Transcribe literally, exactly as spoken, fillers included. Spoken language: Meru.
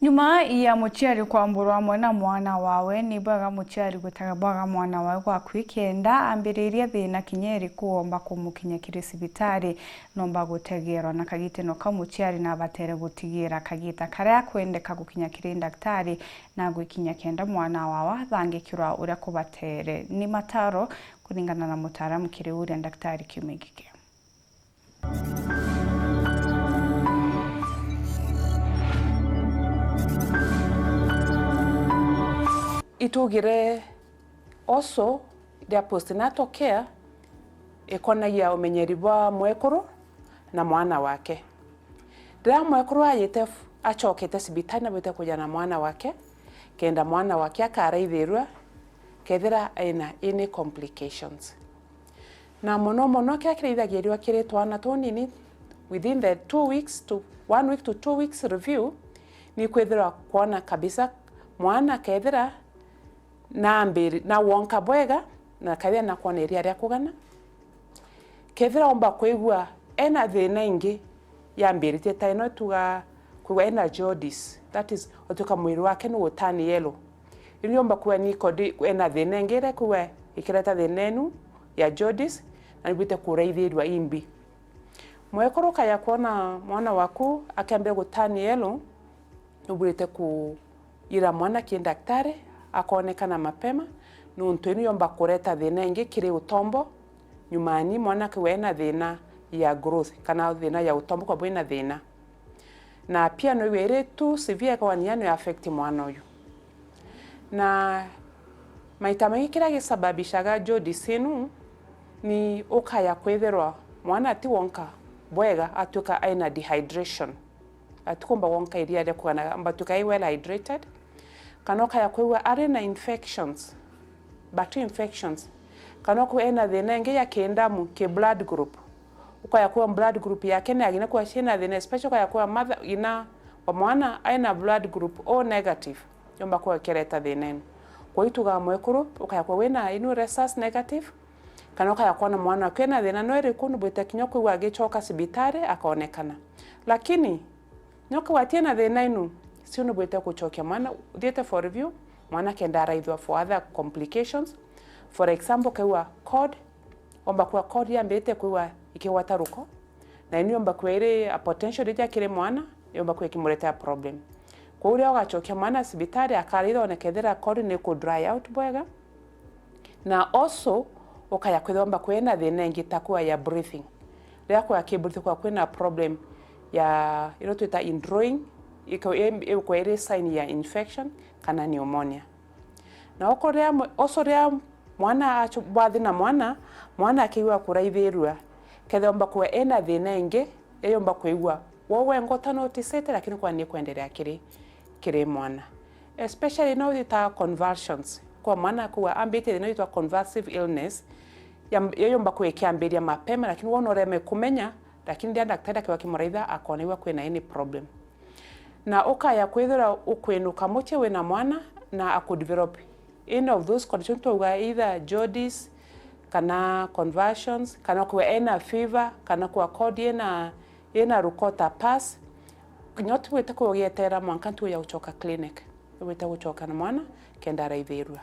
Nyuma ya muciari kwamburwa amwe na mwana wawe, ni bwega muciari gutega bwaga mwana wawe gwaku ikenda ambiriria thina kinya iriku omba kumukinya kiri cibitari. Nomba gutegerwa na kagiteno kau muciari nabatere gutigira kagita karia akwendeka gukinya kiri ndaktari na gwikinya kenda mwana wawe athangikirwa uria kubatere. Ni mataro kuringana na mutaaramu kiri uria ndaktari kiumia giki. Itugire oso ria postnatal care ikonagia umenyeri bwa mwekuru na mwana wake. Riria mwekuru ajite f-, acokete cibitari na bwite kuja na mwana wake, kenda mwana wake akaraithirua kethira ena any complications. Na mono mono kiria kiraithagirua kiri twana tunini, within the two weeks to, one week to two weeks review, ni kwithirwa kwona kabisa mwana kethira na ambiri-, na wonka bwega, na kethira na kwona iria ria kugana. Kethira omba kwigua ena thina ingi yambiritie ta ino, tuga kwigua ena jaundice, that is, otuika mwiri wake ni utani yellow. Iri omba kwigua ni kodi ena thina ingi iria kwigua ikireta thina inu ya jaundice, na nibwite kuraithirua imbi. Mwekuru ukaya kwona mwana waku akiambia gutani yellow, nubwirite kuira mwana ki ndaktari akonekana mapema, nuntu inu yomba kureta thina ingi kiri utombo. Nyumani mwana akiwa ena thina ya growth kana thina ya utombo kwa bwina thina, na pia no iwe iri tu severe kwa niya no affect mwana uyu. Na maita maingi kiria gisababishaga jaundice inu ni ukaya kwithirwa mwana ati wonka bwega, atuika aina dehydration, atikumba gwonka iria ria kugana, amba tuika ai well hydrated, kana ukaya kwigua ari na infections, bacterial infections, kana ukwigua ena thina ingi ya kindamu, ki blood group, ukaya kwigua blood group yake ni agina kwa ciina thina, especially ukaya kwigua mother, ina wa mwana aina blood group O negative, yomba kwigua kireta thina ino. Kwa ituga mwekuru ukaya kwigua wina inu rhesus negative, kana ukaya kwona mwana waku ena thina no iriku, nubwite kinya kwigua agicoka cibitari akaonekana. Lakini nyoka watie na thina inu, cio nubwite gucokia mwana uthiite for review, mwana kenda araithwa for other complications. For example, kaigua cord, omba kwigua cord yambirite kwigua ikigwata ruko, na inu yomba kwigua iri a potential danger kiri mwana, yomba kwigua ikimuretera problem. Kwou riria ugacokia mwana cibitari, akaraithwa one kethira cord ni ku dry out bwega, na also ukaya kwithomba kwina thina ingi ta kwigua ya breathing. Riria kwigua ki breathing kwigua kwina problem ya ino twita indrawing, iko-, im-, ikwigua iri sign ya infection kana pneumonia. Na oko riria mwe-, oso riria mwana acho-, bwathi na mwana, mwana akigua kuraithirua, kethomba kwigua ena thina ingi, yomba kwigua wo wenga utanotisite, lakini kwa ni kwenderea kiri, kiri mwana. Especially no yita convulsions. Kwa mwana kwigua ambite thina yitwa convulsive illness, yam-, yo yomba kwigua ikiambiria mapema, lakini wona ureme kumenya, lakini riria daktari akiwa kimuraitha, akonegwa kwina any problem. Na ukaya kwithirwa ukwinuka mucii wina mwana, na akudevelop any of those conditions, twauga either jaundice, kana convulsions, kana kwigua ena fever, kana kwigua cord ena, ena rukota pus, kinya utibwite kugieterera mwanka ntuku ya gucoka clinic. Ubwite gucoka na mwana kenda araithirua.